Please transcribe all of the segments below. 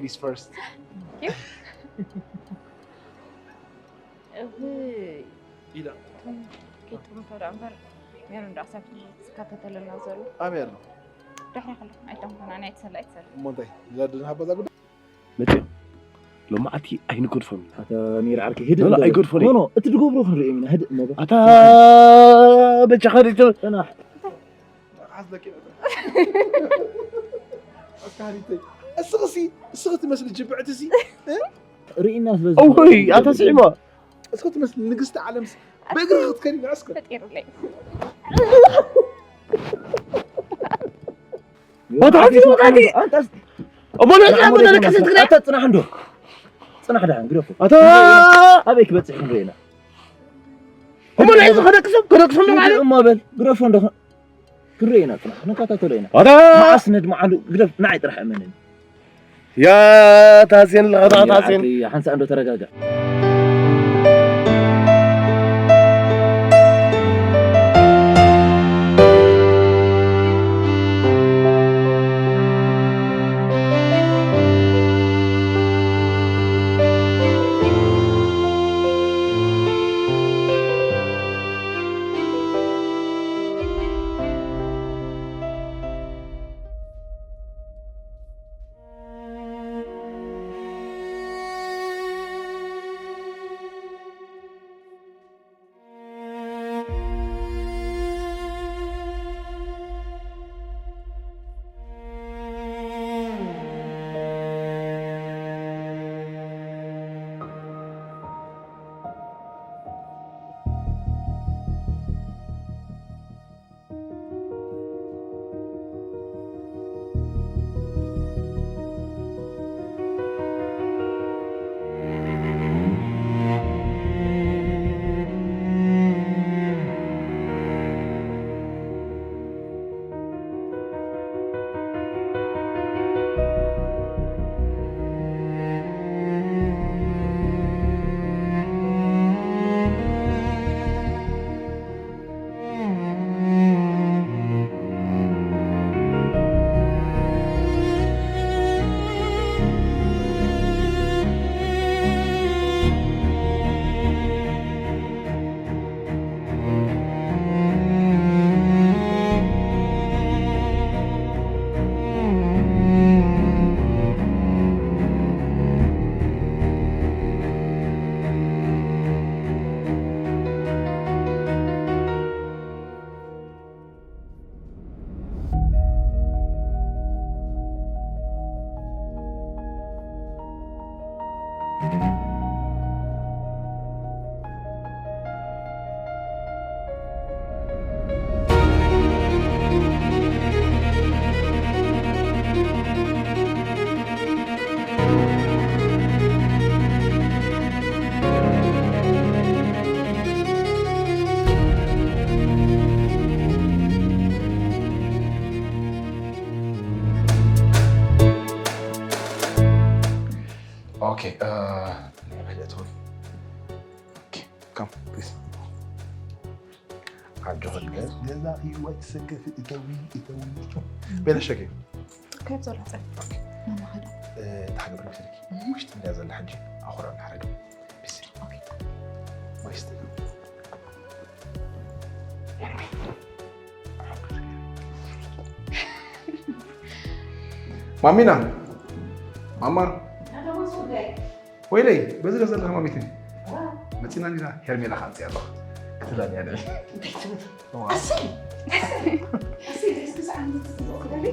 Ladies first. ኢዳ ኬትኩም ተዳ እምበር ሜሮን ዳ ሰብ ዝከታተለና ዘሎ ኣሜር ነው። ድሕሪ ከለ ኣይተምኮና ናይ ተሰላ ኣይተሰላ እሞ እንታይ ዛድን ሃበዛ ጉዳይ መፅኦም ሎማዓቲ ኣይንገድፎም ኢና። ኣታ ሜሪ ዓርከይ ህድእ ኖ፣ ኖ፣ በል። ኣይገድፎን ኖ፣ እዩ። ኖ፣ እቲ ትገብሮ ክንርኢ ኢና። ህድእ እሞ በል። ኣታ በጃኻ ሪቶ ጽናሕ። ሓዝለኪ ኣስካሪተይ እስኽሲ እስኽ ትመስል ጅብዕትሲ ርኢና ስለ እውይ ኣታ ስዒማ እስኽ ትመስል ንግስቲ ዓለምሲ ብእግሪ ክትከዲ ንዕስከ ፈጢሩለይ ወታሓቲ ወታሓቲ ኣንታስ እሞ ነዚ ኣብ መደረከ ስንትግዳ ኣታ ጽናሕ እንዶ ጽናሕ ደሓን ግደፎ ኣታ ኣበይ ክበጽሕ ክንርኢ ኢና እሞ ናይ ዝኸደቅሶም ከደቅሶም ንባዕለ እሞ በል ግደፎ እንዶ ክንርኢ ኢና ጽናሕ ንከታተሎ ኢና ኣታ መዓስ ነድመዓሉ ግደፍ ንዓይ ጥራሕ እመነኒ ያ ታሴን ለኸታ ታሴን ሓንሳ እንዶ ተረጋጋ Okay, uh, let me let one. Okay, come, please. ዓዲ ኸልገ ገዛ እዩ ኣይትሰከፊ እተዊ እተዊ በለሸገ ካብ ዘሎ ጸ ማማኸዶ ተሓገብር ብትልኪ ውሽጢ እንዳ ዘላ ሕጂ ኣኹራ ሓረግ ቢስ ወይስቲ ማሚና ማማ ወይለይ በዚ ገዛ ዘለኻ ማሚትን መፂና ዲና ሄርሜላ ካምፅያ ኣለኹ ክትብላ እያ ደሊ ኣሰይ ኣሰይ ደስ ክሳዕ ክደሊ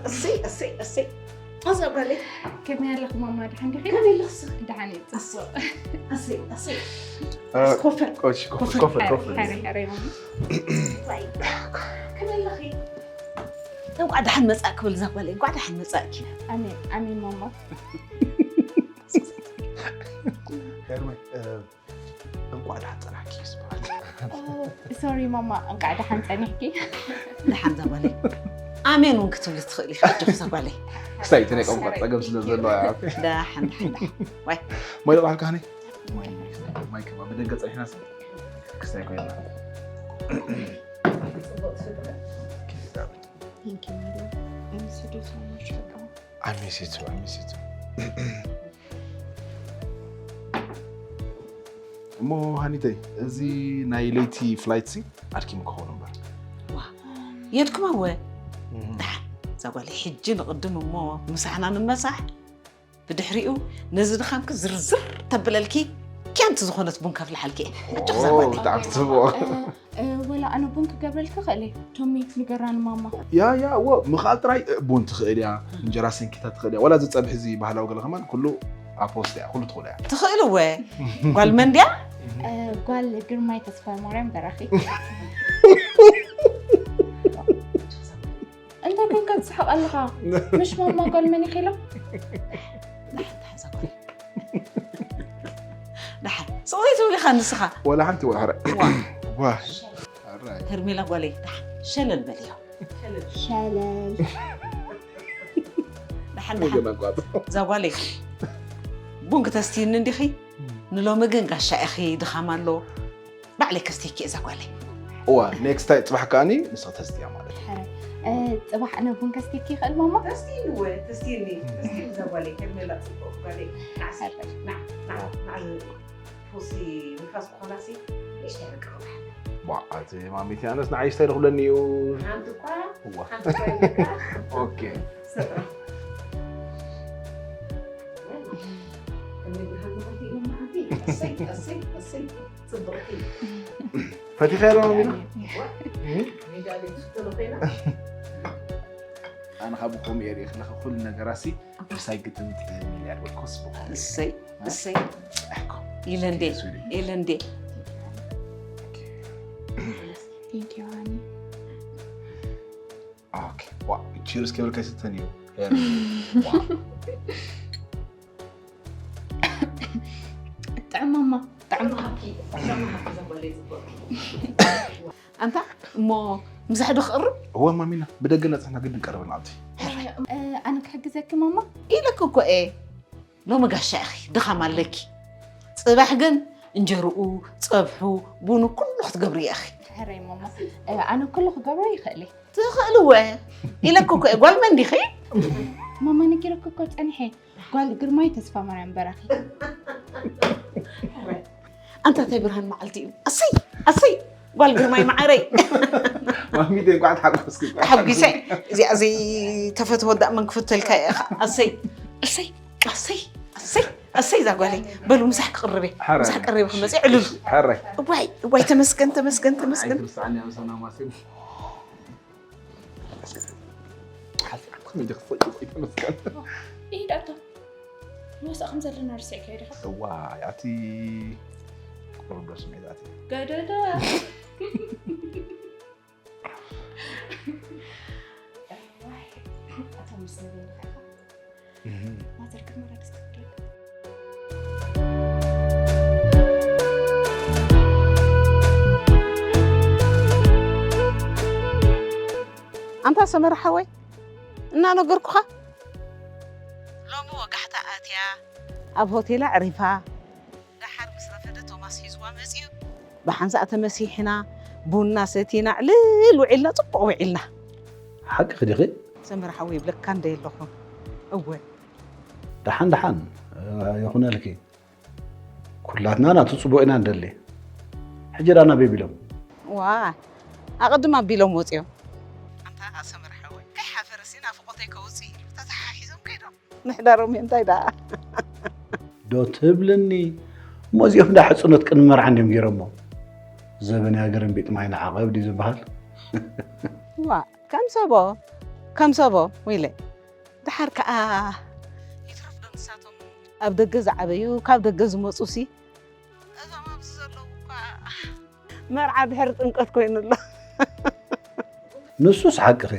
እሰይ እሰይ እሰይ ኣዛ ጓለይ ከመይ ኣለኹ ማማ ድሓን ዲኺ ከመይ ኣለኽስ ድሓን እዩ ኣሰይ ኣሰይ ኣሰይ ኮፈል ኮፈል ኮፈል ሕሪ ሕሪ ማማ ከመይ ኣለኺ እንኳዕ ደሓን መጻእ ክብል እዛ ጓለይ እንኳዕ ደሓን መጻእኪ ኣሜን ኣሜን ማማ ሄርሜ እንኳዕ ደሓን ጸናሕኪ ዝበሃል ሶሪ ማማ እንቃዕ ደሓን ጸኒሕኪ ደሓን ዘጓለይ ኣሜን እውን ክትብሊ ትኽእል ኢኻ ኣጆኺ ዘጓለይ ክሳይ እቲ ናይ ቋንቋ ጸገም ስለ ዘለዋ ደሓን ደሓን ደሓን ዋይ ማይ ደቕዓልካ ሃኒ ማይ ከማ ብደገ ጸኒሕና ክስታይ ኮይና ጽቡቕ ትፍጥረ Thank you, my love. I miss you so much, በጣም። I miss you too, I miss you too. እሞ ሃኒተይ፣ እዚ ናይ ለይቲ ፍላይት ሲ ኣድኪም ክኸውን እምበር። የድክማ ወ እዛ ጓል ሕጂ ንቕድም እሞ ምሳሕና ንመሳሕ፣ ብድሕሪኡ ነዚ ድኻምኪ ዝርዝር ተብለልኪ፣ ኪያንቲ ዝኾነት ቡን ከፍልሓልኪ እየ። ሕጂ ክዛ ጓል ብጣዕሚ ትስብኦ። ወላ ኣነ ቡን ክገብረልኪ ክእል እየ። ቶሚ ንገራ ንማማ። ያ ያ እዎ ምኽኣል ጥራይ ቡን ትኽእል እያ፣ እንጀራ ሰንኪታ ትኽእል እያ፣ ወላ እዚ ፀብሒ እዚ ባህላዊ ገለ ከማን ኩሉ ኣፖስት እያ፣ ኩሉ ትኽእሎ እያ። ትኽእል እወ። ጓል መን ድያ? ጓል ግርማይ ተስፋ ማርያም በራኺ። እንታይ ኮንካ ትስሕቕ ኣለኻ? ምሽ ማማ ጓል መን ኢኺ ኢሎም? ደሓን ስቕ ዘይትብል ኢኻ ንስኻ። ወላ ሓንቲ ወላ ሕረ ዋ ሕራይ ሄርሜላ ጓለይ ደሓን ሸለል በልዮ። ሸለል። ደሓን ደሓን ገና ቋጥ እዛ ጓለይ ቡን ክተስትይኒ እንዲኺ። ንሎሚ ግን ጋሻ ኢኺ፣ ድኻም ኣሎ። ባዕለይ ከስተይኪ እዛ ጓለይ። እዋ ኔክስት ታይም ፅባሕ ከዓኒ ንስኺ ተስትያ ማለት እዩ። ሕራይ ጽባሕ ኣነ ቡን ከስቲኪ ይኽእል ማማ? ተስትይኒ ወ ተስትይኒ ተስትይኒ እዛ ጓለይ ሄርሜላ ጽቡቕ ጓለይ። ናዕሲ ናዕ ናዕ ናዕ ፉሲ ንፋስ ክኾናሲ እሽተ ያረቀቕታ ዋ ኣቲ ማሚቲ ኣነስ ንዓይ ስታይ ዝኽብለኒ እዩ። ሓንቲ እኳ እዋ ሓንቲ እኳ ይለካ ኦኬ ሰጥራ። እሰይ እሰይ እሰይ ጽብቕቲ። ፈቲኸ ዶ ሚና ሜዳ ቤት ትፍተሎ ኮይና ኣነ ካብ ከምኡ እየ ርእየ ከለኻ ኩሉ ነገራሲ እሳይ ግጥም ጥዕም ኢለ ያልበልኩስ ብኸምኡ እሰይ እሰይ ኣሕኮ ኢለ እንዴ ኢለ እንዴ Thank you, honey. ኦኬ ዋ ቺርስ ከብል ከይስተን እዩ ጥዕም ማማ ጥዕም። ኣንታ እሞ ምሳሕ ዶ ክቕርብ? እዋ ማሚና ብደገ ነፅሕና ግድን ቀርብና ኣብቲ እ፣ ኣነ ክሕግዘኪ ማማ? ኢለኪ እኮ እየ ሎሚ ጋሻ ኢኺ ድኻም ኣለኪ። ፅባሕ ግን እንጀርኡ ፀብሑ ቡኑ ኩሉ ክትገብሪ ኢኺ። ሕራይ ማማ እ፣ ኣነ ኩሉ ክገብሮ ይኽእል እየ። ትኽእሊ ወ ኢለኪ እኮ እየ ጓል መን ዲኺ? ማማ ነጊረኪ እኮ ፀኒሐ ጓል ግርማይ ተስፋ ማርያም በራኺ። ኣንታ እንታይ ብርሃን መዓልቲ እዩ። ኣሰይ ኣሰይ ጓል ግርማይ መዓረይ ማሚተ እንኳዕ ተሓጎስኪ ተሓጒሰ። እዚኣ ዘይተፈትወ ዳእ መን ክፍተልካ እየ። ኣሰይ ኣሰይ ኣሰይ ኣሰይ ኣሰይ እዛ ጓለይ በሉ ምሳሕ ክቕርብ እየ። ሓራይ። ምሳሕ ቀሪበ ክመፅእ ዕልሉ ሓራይ እዋይ እዋይ ተመስገን ተመስገን ተመስገን። ኣይትርስዓኒ ኣምሰና ማሲን ሓልፊ ዓኩ ሚዲ ክፈይ ተመስገን ይዳታ ንወስዳ ከም ዘለና ርሲዕካዮ ዲኻ? እዋ ኣቲ ቁርብ ዶ ስምዒት ኣቲ ገደደ ኣታ ምስ ዘበንካ ኢኻ ማዘር ክትመላለስ ክትደሊ። ኣንታ ሰመረ ሓወይ እናነገርኩኻ ሎሚ ወጋሕታ ኣትያ ኣብ ሆቴላ ዕሪፋ ደሓር ምስ ረፈደ ቶማስ ሒዝዋ መፅዩ ብሓንሳእ ተመሲሕና ቡና ሰቲና ዕልል ውዒልና ፅቡቕ ውዒልና። ሓቅኺ ዲኺ? ሰመረ ሓወይ ይብለካ እንደ የለኹ እወ ደሓን ደሓን ይኹነልኪ። ኩላትና ናቱ ፅቡቕ ኢና ንደሊ። ሕጂ ዳ ናበይ ቢሎም? ዋ ኣቐድም ኣቢሎም ወፂኦም። ኣንታ ሰመረ ሓወይ ከይሓፈረሲ ናፍቖተይ ከውፅእ ኢሉ ተተሓሒዞም ከይዶም። ምሕዳሮም እዩ እንታይ ደኣ ዶ ትብልኒ? እሞ እዚኦም ዳ ሕፅኖት ቅድሚ መርዓ እንዲዮም ገይሮሞ። ዘበን ያገርን ቢጥ ማይ ንዓቐብ ድዩ ዝበሃል? ዋ ከም ሰቦ ከም ሰቦ ወይለ ደሓር ከዓ ይትረፍ ዶ ንሳቶም ኣብ ደገ ዝዓበዩ ካብ ደገ ዝመፁ ሲ እዞም ኣብዚ ዘለዉ እኳ መርዓ ድሕሪ ጥምቀት ኮይኑ ኣሎ። ንሱስ ሓቅኺ።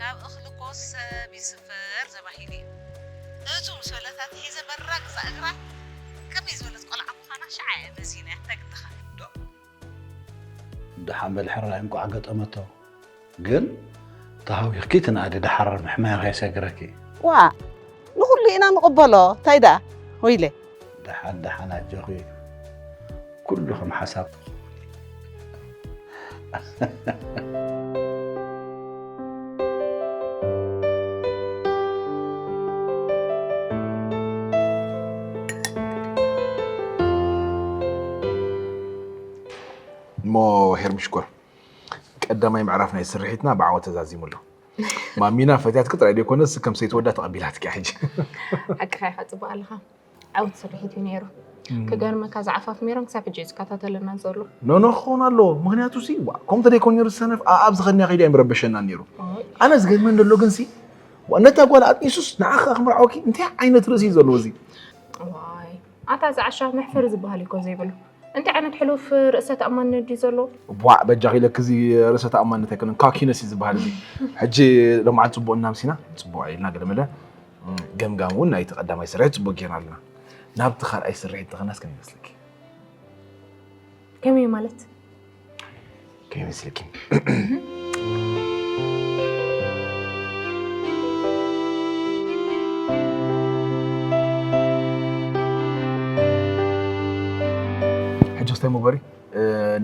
ካብ እኽሊ ኮስ ሰብ ይስፈር ተባሂሉ እዩ። እቱ ምስ በለት ኣትሒዘ በራ ገዛ እግራ ከመይ ዝበለት ቆልዓ ምዃና ሽዓ እየ መዚነያ። እንታይ ግድኻ? ደሓን በሊ ሕራይ እንቋዕ ገጠመቶ። ግን ተሃዊኽኪ ትንኣዲ ደሓር ምሕማያ ከየሰግረኪ። ዋ ንኹሉ ኢና ንቕበሎ። እንታይ ደኣ ወይለ ደሓን ደሓን ኣጆኺ። ኩሉ ከም ሓሳብ ክኸውን እዩ። ኦ ሄርሚ ሽኮር፣ ቀዳማይ ምዕራፍ ናይ ስርሒትና ብዓወት ተዛዚሙ ኣሎ። ማሚና ፈትያትኪ ጥራይ ዘይኮነስ ከም ሰይቲ ወዳ ተቐቢላትኪ ሕጂ። ሓቅኻ ኢኻ፣ ፅቡቅ ኣለኻ። ዓወት ስርሒት እዩ ነይሩ። ክገርመካ፣ ዝዓፋፍ ሜሮን ክሳብ ሕጂ እዩ ዝከታተለና ዘሎ። ኖኖ ክኸውን ኣለዎ። ምክንያቱ ሲ ዋ፣ ከምኡ ተደይኮን ነይሩ ዝሰነፍ ኣኣብ ዝኸድንያ ከይዲ ኣይምረበሸናን ነይሩ። ኣነ ዝገርመን ዘሎ ግን ሲ ዋ፣ ነታ ጓል ኣጥኒሱስ ንዓኻ ክምርዓወኪ እንታይ ዓይነት ርእሲ እዩ ዘለዎ እዚ? ዋይ ኣታ ዝዓሻ መሕፈሪ ዝበሃል እኮ ዘይብሉ። እንታይ ዓይነት ሕሉፍ ርእሰ ተኣማንነት ድዩ ዘለዎ? ቧዕ በጃኺ ኢለኪ፣ እዚ ርእሰ ተኣማንነት ኣይኮነን፣ ካኪነስ እዩ ዝበሃል እዚ። ሕጂ ሎምዓንቲ ፅቡቕ እናምሲና፣ ፅቡቕ ኢልና ገለመለ፣ ገምጋም እውን ናይቲ ቀዳማይ ስርሒት ፅቡቕ ጌርና ኣለና። ናብቲ ካልኣይ ስርሒት ተኸናስ ከመይ ይመስለኪ? ከመይ ማለት? ከመይ ይመስለኪ? ሕጂ ክስታይ መበሪ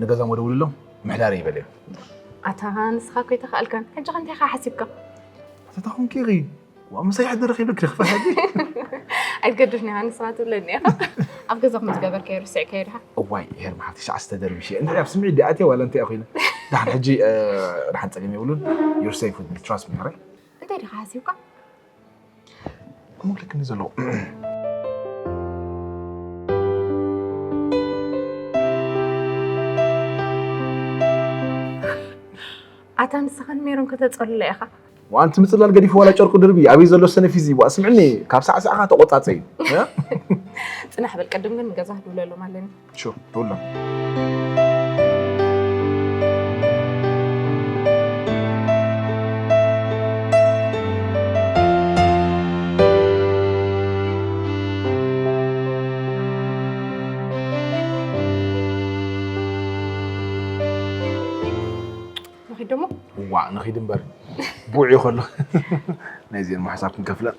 ንገዛ መደውልሎም ምሕዳር ይበልዮ። ኣታ ንስኻ እኮ ኣይተኻእልካን። ሕጂ ከ እንታይ ኢኻ ሓሲብካ? ኣታ ታኹም ኪኺ ዋ ምሳይ ሕደር ኺሉ ክረኽፈ ሕጂ። ኣይትገድፍኒ ኢኻ፣ ንስኻ ትብለኒ ኢኻ። ኣብ ገዛኹም ዝገበርካዮ ርስዕካዮ ድኻ? እዋይ ሄርሚ ሓፍቲ፣ ሻዕ ዝተደርብሽ እየ። እንታይ ኣብ ስምዒት ዲኣ ኣትየ ዋላ እንታይ ኮይነ? ዳሕን ሕጂ እ፣ ዳሕን ጸገም የብሉን። You're safe with me, trust me, right? እንታይ ዲኻ ሓሲብካ? እሞ ክልክኒ ዘሎ። ኣታ ንስኻን ሜሮን ከተጸልለ ኢኻ። ዋንቲ ምጽላል ገዲፉ ዋላ ጨርቁ ድርቢ ኣበይ ዘሎ ሰነፊዚ ዋ ስምዕኒ ካብ ሳዕሳዕኻ ተቆጻጸ እዩ። ጽናሕ በል፣ ቅድም ግን ንገዛ ክድውለሎም ኣለኒ። ሹር ደውሎም። ንኺድ ደሞ ዋዕ ንኺድ እምበር ቡዕ እዩ ከሎ ናይዚአን ምሕሳብ ክንከፍለን።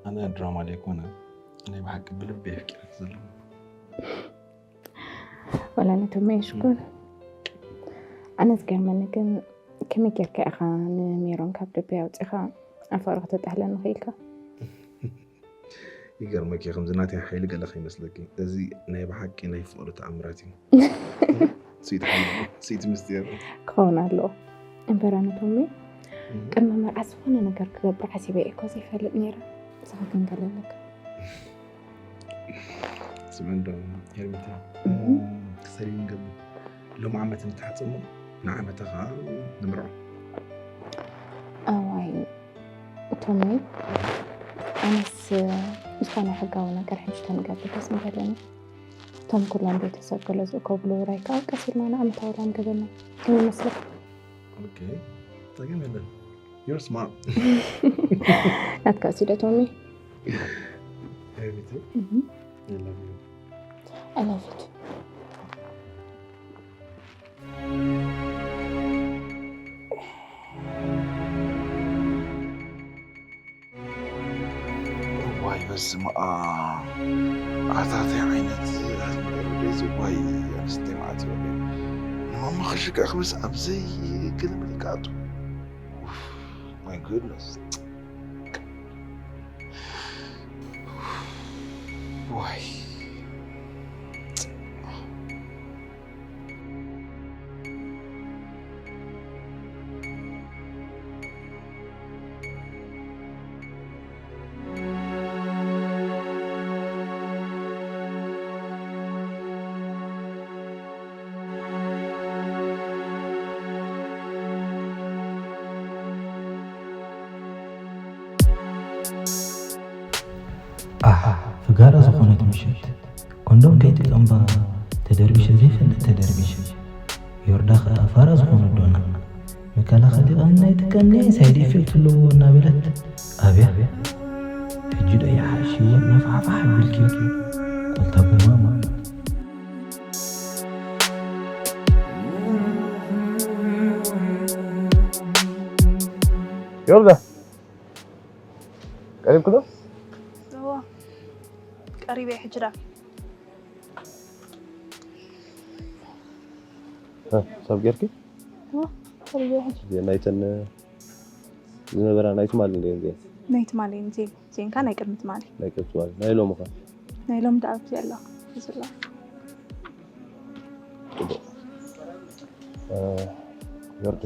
ኣነ ድራማ ዘይኮነ ናይ ብሓቂ ብልቢ የፍቅረኪ ዘለኹ። ወላ ነቶም የሽኩር ኣነ ዝገርመኒ ግን ከመይ ጌርካ ኢኻ ንሜሮን ካብ ልቢ ኣውፂኻ ኣብ ፍቕሪ ክተጥሕለኒ ክኢልካ? ይገርመኪ ከምዚ ናተይ ሓይሊ ገለ ከይመስለኪ፣ እዚ ናይ ብሓቂ ናይ ፍቕሪ ተኣምራት እዩ። ስዊት ሓይሊ፣ ስዊት ምስጢር። ክኸውን ኣለዎ። እምበር ኣነ ቶሚ ቅድሚ መርዓ ዝኾነ ነገር ክገብር ዓሲበ እየ እኮ ዘይፈልጥ ነይረ። ንስኻ ግን ገለ ኣለካ። ስምዕንዶ ሄርሚታ፣ ክሳይ ንገብር ሎም ዓመት ንተሓጽሞ ንዓመታ ኸዓ ንምርዖ። ኣዋይ ቶሚ፣ ኣነስ ዝኾነ ሕጋዊ ነገር ሕጂ ተንገብር ደስ ምበለኒ። እቶም ኩሎም ቤተሰብ ገለ ዝእከብሉ ውራይ ከዓ ቀስ ኢልና ንዓመታዊ ላም ገበና ከመይ ይመስለካ? ኦኬ፣ ጸገም የለን። You're smart. ናትካ ሲደ ቶሚ። ሄርሚቲ፣ I love you. I love you. ዋይ በስመ ኣብ ኣታተይ ዓይነት ዝህል ደዚ ዋይ ኣንስተይ ማለት እዩ። ንማማ ክሽግዕ ክብስ ኣብዘይ ግልምልቃጡ። My goodness. ዋይ ኣሕ ፍጋራ ዝኾነት ምሸት ኮንዶም ከይትጠምባ ተደርቢሸ ዘይፈልጥ ተደርቢሸ ዮርዳ ኸኣ ፋራ ዝኾነ ዶና መከላኸሊ ቐን ኣይጥቀምኒ ሳይድ ኢፌክት ኣለዎ እናበለት ኣብያ ሕጂ ዶ ይሓሽዎ ነፋሕፋሕ ኣቢልኪ ቆልታ ቡማማ ዮርዳ ቀሪብክዶ? እዎ ቀሪበ ሕጂ ዳ ሰብ ጌርኪ? እዎ ቀሪበ ሕጂ ናይተን ዝነበራ ናይ ትማሊ እንዲየን እዚአን። ናይ ትማሊ እንዲየን እዚአን ከ ናይ ቅድሚ ትማሊ። ናይ ቅድሚ ትማሊ። ናይ ሎሚ ከ? ናይ ሎሚ ደኣ ኣብዚ ኣለዋ። እዚ ኣለዋ። ጽቡቕ። እ፣ ዮርዲ።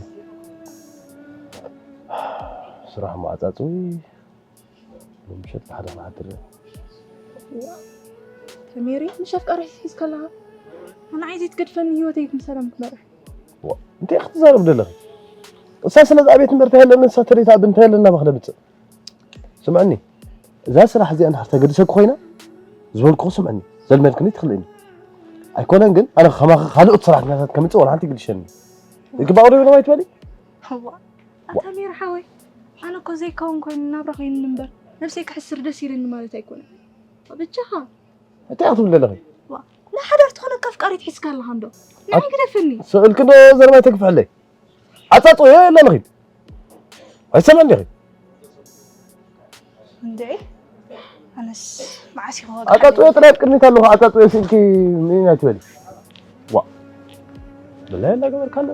ስራሕ መዓጻጽዊ። ምሸት ብሓደ ክንሓድር። ተሜሪ፣ ምሽ ኣፍቃሪ ሒዝካ ኣለኻ? ንዓይ ዘይትገድፈኒ ህይወተይ ምስ ሰላም ክመርሕ። ዋ፣ እንታይ ክትዛረብ ደለኺ? እሳ ስለ ዝኣቤት እምበር እንታይ ኣለኒ፣ እሳ ተሪታ ብንታይ ኣለና ብክደ ብጽእ። ስምዕኒ፣ እዛ ስራሕ እዚኣ እንድሕር ተገድሰኪ ኮይና፣ ዝበልኩኺ ስምዕኒ፣ ዘልመድክኒ ትኽልእኒ። ኣይኮነን ግን፣ ኣነ ከማኺ ካልኦት ሰራሕተኛታት ከምጽእ ወላ ሓንቲ ይግድሸኒ። ይግባእ ዶ ኢሎም ኣይትበሊ? እዋ፣ ኣታ ሜሪ ሓወይ፣ ኣነ እኮ ዘይከውን ኮይኑ ናብራ ኮይኑኒ እምበር፣ ነብሰይ ክሕስር ደስ ኢልኒ ማለት ኣይኮነን። ብቻኻ። እንታይ ክትብሊ ኣለኺ? ዋ፣ ንሓዳር ትኾነካ ኣፍቃሪት ሒዝካ ኣለኻ እንዶ? ንዓይ ግደፈኒ። ስእልኪ ዶ ዘረባይ ተግፍሐለይ? ዓጻጽዮ የለ ኣለኺ። ኣይሰማን ዲኺ? እንዴ? ኣነስ መዓስ ይኸወድ ዓጻጽዮ ጥራይ ኣብ ቅድሚት ኣለኹ። ዓጻጽዮ ስእልኪ ምን ኢና ትበሊ? ዋ። ብላይ እናገበርካ ኣሎ።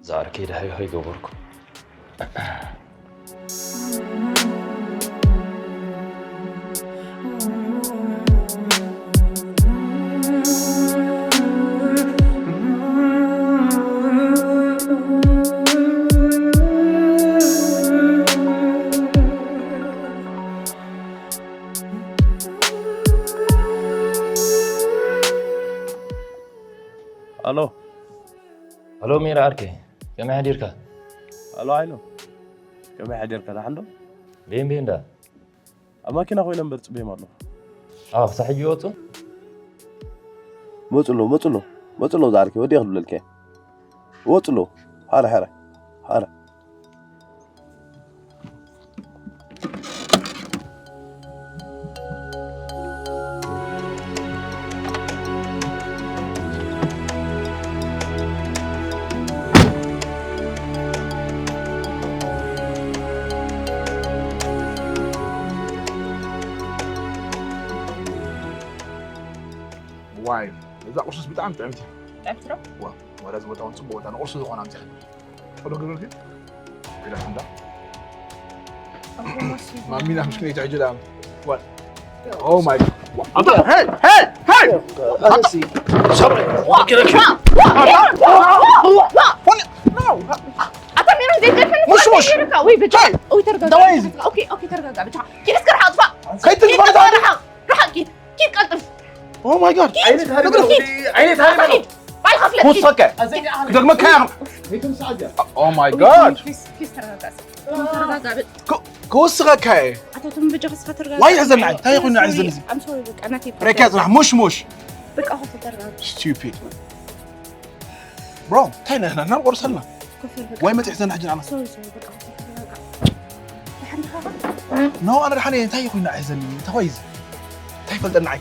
ዛዕር ከይደ ሃይ ሃይ ገበርኩ። ኣሎ። ኣሎ ሜራ ዓርከይ፣ ከመይ ሓዲርካ? ኣሎ ኣይሎ፣ ከመይ ሓዲርካ? ደሓን ዶ? ቤን ቤን ዳ? ኣብ ማኪና ኮይነ እምበር ጽበዮም ኣለኹ። ኣዎ፣ ክሳብ ሕጂ ይወጹ? መጹ ኣለዉ፣ መጹ ኣለዉ፣ መጹ ኣለዉ። ዝዓርከይ ወዲኤ ክድብለልካ እየ። መጹ ኣለዉ። ሓረ፣ ሓረ፣ ሓረ። ዋይ፣ እዛ ቁርስስ ብጣዕሚ ጥዕምቲ። ጥዕምቲ ዶ? ዋ፣ ወላ እዚ ቦታ እውን ጽቡቅ ቦታ ንቁርሲ ዝኾነ ኣምጺኻ። ቶሎ ግበር ግን። ግዳፍ እንዳ። ማሚና ምሽ ክንደይ ትሕጂ ደኣ። What? Oh my God. ኣታ፣ hey, hey, hey! ኣነሲ፣ ኣታ ሜሮን ዘይደፈን ሙሽ፣ ሙሽ። ወይ ብቻ ወይ ተረጋጋ ደዋይ እዚ። ኦኬ ኦኬ ተረጋጋ ብቻ ኪድ እስከ ርሓቅ ጥፋ ከይትልፋ ኪድ ርሓቅ ኪድ ኪድ ቀልጥፍ Oh my God. ዓይነት ሃሪመ ኪድ ዓይነት ሃሪመ ኪድ ባይ ከፍለ ክውስኸካ። ክደግመካ እያ። Oh my God. ኪድ ተረጋጋ ተረጋጋ ክውስኸካ እየ። ኣታቶም በጃ ከስኻ ተረጋጋ ዋይ ሕዘናይ፣ እንታይ ይኹን ሕዘን እዚ? I'm sorry በቃ ናተይ ረኪያ ጽናሕ፣ ሙሽ፣ ሙሽ። በቃ ከፍ ተረጋጋ Stupid. Bro, እንታይ ነህና ናብ ቆርሰልና? ኮፈር በቃ ዋይ መጽሕ ዘናሕ ጅናና። sorry sorry በቃ ከፍ ተረጋጋ ሓንድኻ No, ኣነ ደሓን እየ። እንታይ ይኹን ሕዘኒ? እንታይ ኾይ እዚ? እንታይ ይፈልጠና ዓይ?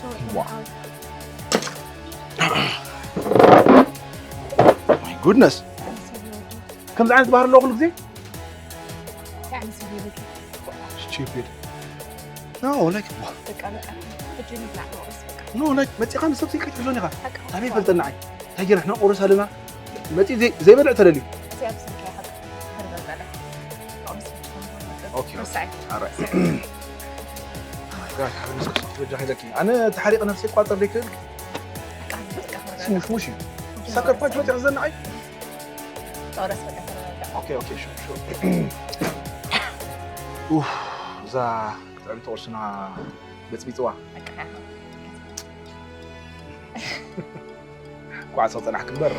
sorry ዋ። My goodness. ከምዚ ዓይነት ባህሪ ኣለዎ ኩሉ ግዜ? Stupid. No, like, ዋ። በቃ በቃ እጅ ንብላዕ ነው በቃ No, like, መጺኻ ንሰብ ስልኪ ትሕዞን ኢኻ። ታበይ ይፈልጠና ዓይ? እንታይ ጌርና ሕና ቆረስ ኣለና? መጺ ዘይ- ዘይበልዕ ተደልዩ። እዚኣ ብስልኪ እያ ሓቂ ተረጋጋለ Okay, okay. All right. God, how is this? ኣነ ተሓሪቕ ነፍሲ ይቋጸር ዘይክእል በቃ በቃ ሙሽ ሙሽ እዩ። ሳክሪፋይስ መጺ ክዘና ዓይ? ጦረስ በቃ ተረጋጋ Okay, okay, sure, sure. ኡፍ፣ እዛ ክትዕብቲ ቁርስና በጽቢጽዋ። በቃ ኳዕሶ ጽናሕ ክበር።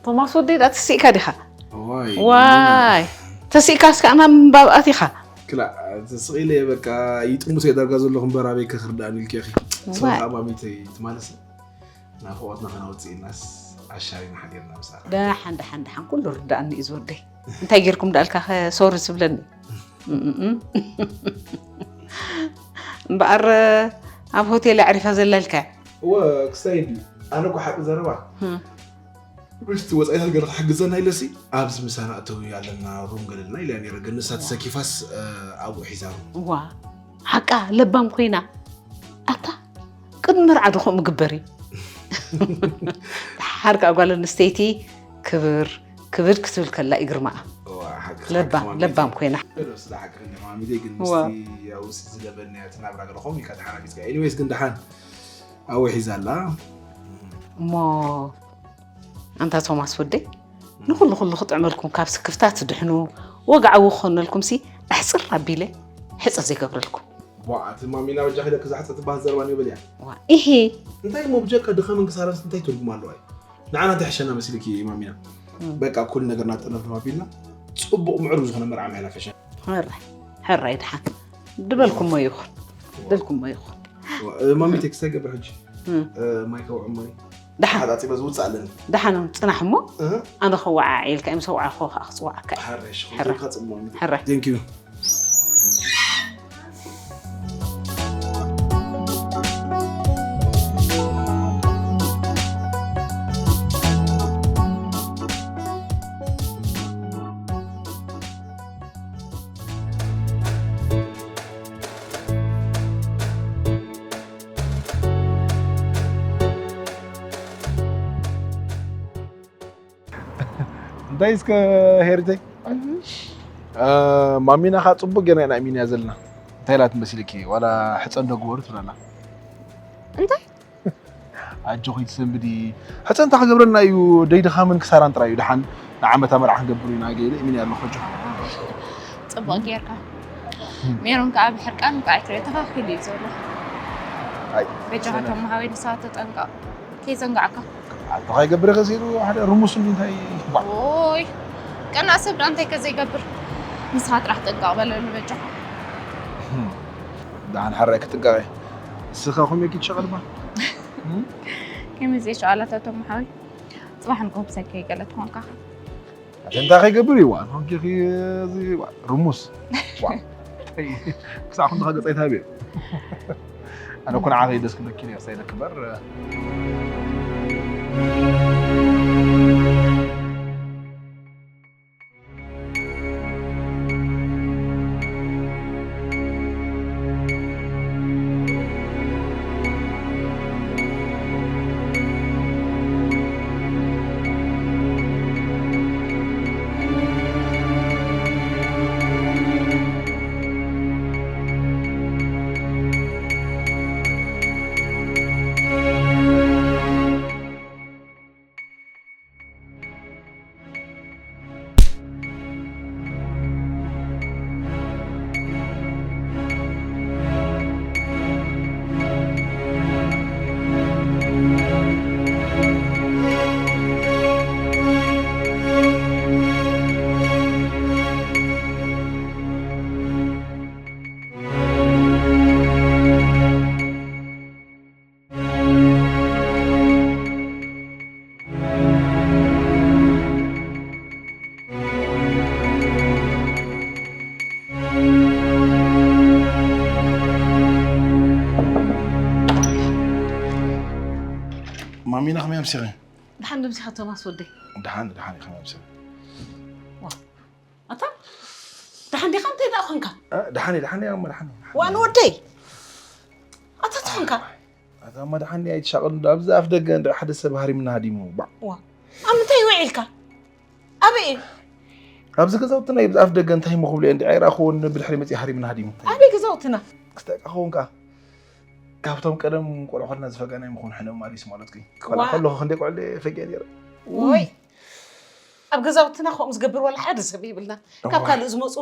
ቶማስ ወደይ ዳ ተስኢካ ዲኻ? ዋይ ዋይ ተስኢካ እስካ ናብ ምንባብ ኣቲኻ። ክላ ተስቂለ በቃ ይጥሙስ የዳርጋ ዘለኹ እምበር ኣበይ ከክርዳእኒ ኢልኪ ኢኺ። ዋይ። ሰብኣብ ኣሚተይ ትማለስ ናፍቆትና ከነውፅእ ኢልናስ ኣሻሪና ሓዲርና ምሳኻ። ደሓን ደሓን ደሓን ኩሉ ርዳእኒ እዩ ዝወደይ። እንታይ ጌርኩም ዳልካ ሶሪ ዝብለኒ እምእም። እምበኣር ኣብ ሆቴል ኣዕሪፋ ዘላልካ እወ ክሳይ ድዩ ኣነ እኮ ሓቂ ዘረባ ህም። ምስቲ ወፃኢታት ገለ ክሕግዘና ኢለሲ ኣብዚ ምሳና እተው ኣለና ሩም ገለልና ኢላ ነረ ግን ንሳ ተሰኪፋስ ኣብኡ ሒዛ ሩም ዋ ሓቃ ለባም ኮይና ኣታ ቅድሚ መርዓ ዶ ከምኡ ግበር እዩ ሓር ከዓ ጓል ኣንስተይቲ ክብር ክብድ ክትብል ከላ እዩ ግርማኣ እዋ፣ ሓቂ ለባም ሓቂ ለባም ኮይና ዶ ስለ ሓቂ ክንዲ ማሚደ ግን እዋ። ምስቲ ኣብኡ ዝነበርናዮ እቲ ናብራ ገለ ከምኡ ኢልካ ተሓራጊፅካ ኤኒዌይስ ግን ደሓን ኣብኡ ሒዛ ኣላ እሞ ኣንታ ቶማስ ወደይ ንኩሉ ኩሉ ክጥዕመልኩም ካብ ስክፍታ ትድሕኑ ወግዓዊ ክኾነልኩም ሲ ኣሕፅር ኣቢለ ሕፅር ዘይገብረልኩም ዋ እቲ ማሚና በጃኺ ደቂ ዛሕፀ ትበሃል ዘረባ ንበል እያ ዋ ኢሂ እንታይ እሞ ብጀካ ድኻምን ክሳራስ እንታይ ትርጉም ኣለዋ እዩ ንዓና እንታይ ሕሸና መሲልኪ ማሚና በቃ ኩሉ ነገርና ጠለብ ተባቢልና ፅቡቕ ምዕሩግ ዝኾነ መርዓ ምሕላፍ ሕሸና ሕራይ ሕራይ ድሓን ድበልኩሞ ይኹን ድልኩሞ ይኹን ማሚ ቴክስት ኣይገብር ሕጂ እም። ማይ ከውዕ ማይ ድሓን ሓፃፂበ ዝውፅእ ኣለኒ ድሓን ጽናሕ እሞ እህ፣ ኣነ ከወዓዕ ኢልካ እዮም ሰውዓ ኸ ከዓ ክፅዋዓካ እዩ ሓረሽ ሕራ። ጽቡቅ ማሚ ሕራ ቴንክ ዩ እንታይ እስከ ሄሪተይ ማሚና ካ ፅቡቅ ጌርና ኢና ሚንያ ዘለና እንታይ ኢላት መሲልኪ ዋላ ሕፀን ዶ ግበሩ ትብለና እንታይ ኣጆኺ ትሰንብዲ ሕፀን እንታይ ክገብረና እዩ ደይ ድኻምን ክሳራን ጥራይ እዩ ደሓን ንዓመታ መርዓ ክንገብር ኢና ገለ ሚንያ ኣለኹ ኣጆ ፅቡቅ ጌርካ ሜሮን ከዓ ብሕርቃን ከዓ ኣይትሪኦ ተኻኺሉ እዩ ዘሎ ኣይ በጃኻ ተመሃወይ ንሳት ተጠንቀቕ ከይዘንጋዕካ ኣቶ ከይገብረ ከሲሩ ሓደ ርሙስ እንዲ እንታይ ይባዕ ኦይ ቀና ሰብ ዳ እንታይ ከዘይገብር ንስኻ ጥራሕ ጥንቀቕ በለሉ በጃኻ ደሓን ሓራይ ክጥንቀቐ ስኻ ኹም የኪድ ሸቐልባ ከመይ ዘይሸቓላታቶም ሓወይ ፅባሕ ንጎብሰ ከይገለት ኾንካ እንታይ ከይገብር እዩ ዋን ሆንኪ ርሙስ። ክሳዕ ክንዲ ከገፀ ይታብዮ። ኣነ ኩን ዓኸይ ደስ ክብለኪ ነርሳ ኢለ ክበር። ማሚና ከመይ ኣምሲኺ? ደሓን ዶ ምሲኻ ቶማስ ወደይ? ደሓን፣ ደሓን እየ፣ ከመይ ኣምሲኺ? ዋ፣ ኣታ ደሓን ዲኻ? እንታይ ደኣ ኾንካ? እ፣ ደሓን እየ፣ ደሓን እየ፣ ኣማ ደሓን እየ፣ ደሓን ዋን እየ። ወደይ? ኣታ ትኾንካ? ኣታ ኣማ ደሓን እየ፣ ኣይትሻቐል፣ እንዶ ኣብዚ ኣፍ ደገ እንዶ ሓደ ሰብ ሃሪምና ሃዲሙ፣ ባዕ። ዋ፣ ኣብ ምንታይ ውዒልካ? ኣበይ እዩ? ኣብዚ ገዛውትና እዩ፣ ኣብዚ ኣፍ ደገ እንታይ እሞ ክብሉ እየ፣ እንዲ ኣይረኣኹዎን ብድሕሪ መፂኡ ሃሪምና ሃዲሙ። ኣበይ ገዛውትና? ክስታይ ቃ ኸውን ከኣ። ካብቶም ቀደም ቆልዑ ከለና ዝፈጋናዮም ምኾኑ ሕነ ማሊስ ማለትኩ እዩ። ቆልዓ ዋ። ከለኹ ክንደይ ቆልዑ ፈጊአ ነይረ። ወይ። ኣብ ገዛውትና ከምኡ ዝገብር ዋላ ሓደ ሰብ የብልና። ካብ እዋይ። ካልእ ዝመፁ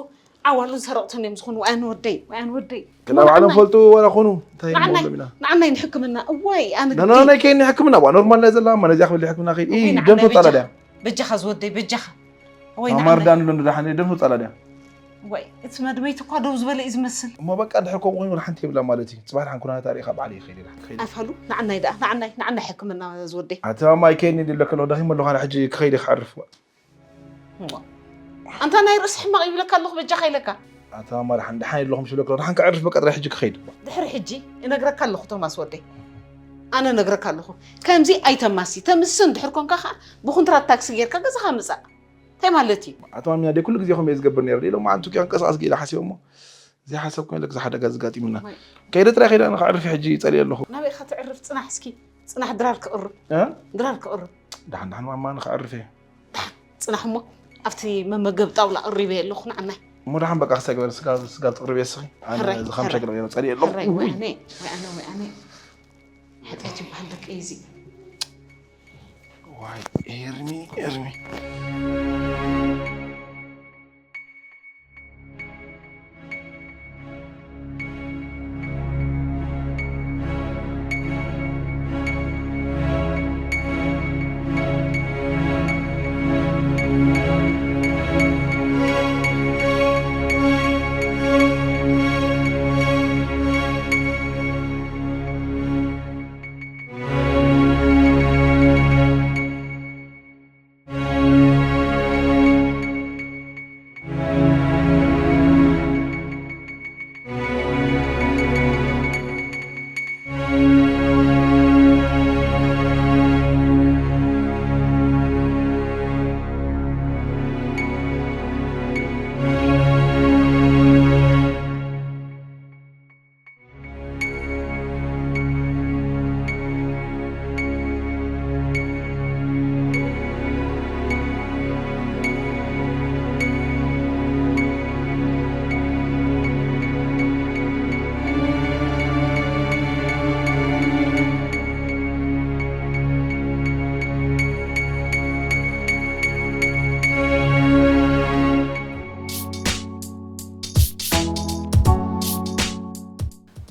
ዓዋሉን ሰረቕትን እዮም ዝኾኑ። ወያን ወደይ፣ ወያን ወደይ። ክላ ባዕሎም ፈልጡ ዋላ ኾኑ። እንታይ ንዓናይ፣ ንብሎም ኢና? ንዓናይ ንሕክምና። እዋይ፣ ኣነ ና፣ ግዲ። ና፣ ናይ ከይኒ ሕክምና፣ ዋ፣ ኖርማል ናይ ዘላ፣ ማ ነዚኣ ክብል ሕክምና ከይድ። እይ፣ እይ፣ ደም ንዓናይ ትወጣላ በጃ። ድያ? በጃኻ ዝወደይ፣ በጃኻ። ወይ፣ ንዓናይ። ተማርዳን ኣሎ፣ ዶ ደሓን ደም ትወጣላ ድያ? ወይ፣ እቲ መድመይቲ እኳ ደው ዝበለ እዩ ዝመስል። እሞ በቃ፣ ድሕር ከምኡ ኮይኑ፣ ሓንቲ የብላ ማለት እዩ። ጽባሕ ደሓን ኩናታ ርኢኻ ባዕለይ ይኸይድ ኢላ። ትኸይድ። ኣፋሉ፣ ንዓናይ ደኣ፣ ንዓናይ፣ ንዓናይ ሕክምና ዝወደይ። ኣቲ ማማ፣ ኣይከይኒ ኢለ ከሎ፣ ደኺመ ኣለኹ፣ ኣነ ሕጂ ክኸይድ ክዕርፍ። እዋ። ኣንታ ናይ ርእሲ ሕማቕ ይብለካ ኣለኹ፣ በጃኻ ኢለካ። ኣታ ማማ፣ ደሓን፣ ደሓን የለኹም ሽለክ፣ ደሓን ክዕርፍ በቃ ጥራይ ሕጂ ክኸይድ። ድሕሪ ሕጂ እነግረካ ኣለኹ ቶማስ ወደይ። ኣነ እነግረካ ኣለኹ። ከምዚ ኣይተማሲ፣ ተምሲ እንድሕር ኮንካ ኸኣ ብኩንትራት ታክሲ ጌርካ ገዛኻ ምጻእ። እንታይ ማለት እዩ? ኣታ ማሚና፣ ደይ ኩሉ ግዜ ከምኡ እየ ዝገብር ነይረ። ኢሎም መዓንቱ ክንቀሳቐስ ገለ ሓሲቦ እሞ፣ ዘይሓሰብኩ ኢለ ግዜ ሓደጋ ዘጋጢሙና። ወይ። ከይደ ጥራይ ከይደ፣ ኣነ ክዕርፍ ሕጂ ጸልየ ኣለኹ። ናበይ ኢኻ ትዕርፍ? ጽናሕ እስኪ። ጽናሕ ድራር ክቕርብ። እ? ድራር ክቕርብ። ደሓን ደሓን ማማ፣ ኣነ ክዕርፍ እየ። ጽናሕ እሞ ኣብቲ መመገቢ ጣውላ ቅሪበ ኣለኹ ንዓናይ። እሞ ደሓን በቃ ክሳይ ግበር ስጋ፣ ስጋ ትቕርብ እየ እስኺ። ኣነ ሕራይ፣ ዝኸምሸ ሕራይ። ገለ ገለ ጸልየ ኣለኹ። ሕራይ፣ ውይ። ወያነ፣ ወያነ፣ ወያነ። ሓጢኣት ይበሃል ደቂ እዚ። ዋይ፣ ኤርሚ፣ ኤርሚ።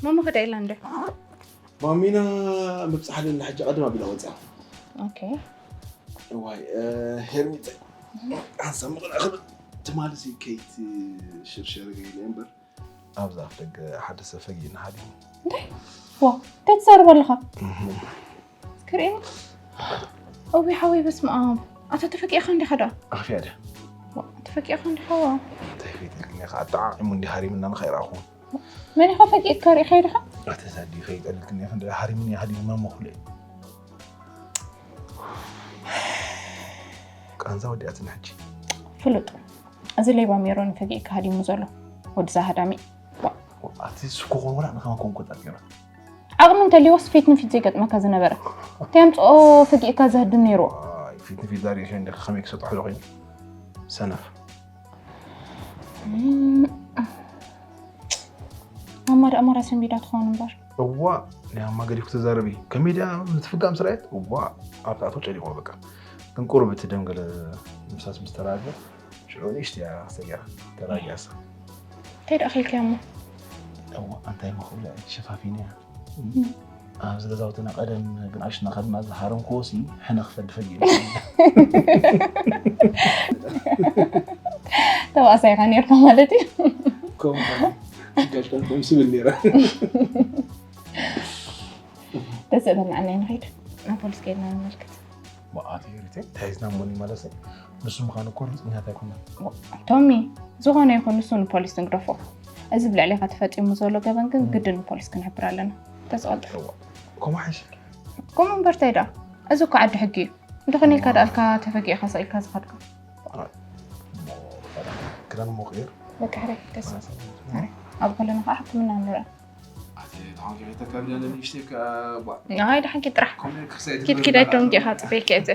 ማማ ከዳ ኢላ እንደ ማሚና ምብጻሕ ደላ ሕጂ ቀደም ኣቢላ ወጽያ። ኦኬ። እዋይ፣ እ፣ ሄርሚተ፣ ሓንሳብ ምቕናእ ክብል ትማሊ ሲ ከይት ሽርሸር ገይለ እምበር፣ ኣብዚ ኣፍ ደገ ሓደ ሰብ ፈጊእና ሃዲሙ። እንታይ? ዋ፣ እንታይ ትዛረብ ኣለኻ? እህ። ክርኢ? እዊ ሓወይ፣ በስመ ኣብ። ኣታ ተፈቂእኻ እንዲኻ ደኣ? ኣኽፊያ ድያ? ፈቂእካ እንዲኻ? እንታይ ከይጠልክኒ ኢኻ ኣጠዓዒሙ እንዲ ሃሪምና ንኸይረኣኹ መን ኢኻ ፈቂእካ ርኢኻ ኢኻ? ኣተሳዲ ከይጠልክኒ ኢኻ እንዲ ሃሪምኒ ሃዲሙ መሞኽሉ ቃንዛ ወዲኣትን ሕጂ ፍሉጥ እዚ ሌባ ሜሮን ፈቂእካ ሃዲሙ ዘሎ ወዲ ዛሃዳሚ ኣቲ ስኮ ኮንጎላ ንኸማ ኮንኮ ጠርቂና ዓቕሚ እንተልዮስ ፊት ንፊት ዘይገጥመካ ዝነበረ እንታይ ኣምፅኦ ፈጊእካ ዘህድም ነይርዎ ፊት ንፊት ዛሪእካ እንዲኻ ከመይ ክሰጥሖ ዶ ኮይኑ ሰነፍ ኣማ ደኣ ሞራ ሰንቢዳ ትኸውን እምበር እዋ ናይ ኣማ ገዲፍ ክትዛረቢ ከመይ ድያ ምትፍጋም ስራየት እዋ ኣብታኣቶ ጨሊሞ በቃ ግን ቁሩብ እቲ ደም ገለ ምሳስ ምስ ተራገ ሽዑ ንእሽት እያ ሰጊራ ተራጊያሳ እንታይ ደኣ ኸልክያ እሞ እዋ እንታይ መኽብለ ሸፋፊን እያ ኣብዚ ገዛውትና ቀደም ብንኣሽና ከድና ዝሃረምክዎ ሲ ሕነ ክፈድፈድ እዩ ተባእሳ ኢኻ ነርካ ማለት እዩ ከምኡ ጋሽ ከምኡ ስብል ነይረ ደስ ዘበልና ኣናይ ንኸይድ ናብ ፖሊስ ከይድና ንመልክት መኣት ሪቴ ተያይዝና ሞኒ ማለት ንሱ ምዃኑ እኮ ርግፅኛት ኣይኮነን ቶሚ ዝኾነ ይኹን ንሱ ንፖሊስ ንግደፎ እዚ ብልዕሌኻ ተፈፂሙ ዘሎ ገበን ግን ግድን ንፖሊስ ክንሕብር ኣለና ተዝቐልጥፍ ከምሓሽ ከምኡ እምበር እንታይ ደኣ እዚ እኮ ዓዲ ሕጊ እዩ እንተኾነ ኢልካ ደኣልካ ተፈጊእካ ሰቂልካ ዝኸድካ ክዳን ሞቕር በቃ ሕራይ ደስ ኣብ ከለና ከዓ ሕክምና ንረአ ተሓንኪ ተካብዳ ለንሽቴ ናይ ደሓንኪ ጥራሕ ኮሜ ክሳይ ኪድ ኪድ ኣይደንጊኻ ፅበይከ እዘ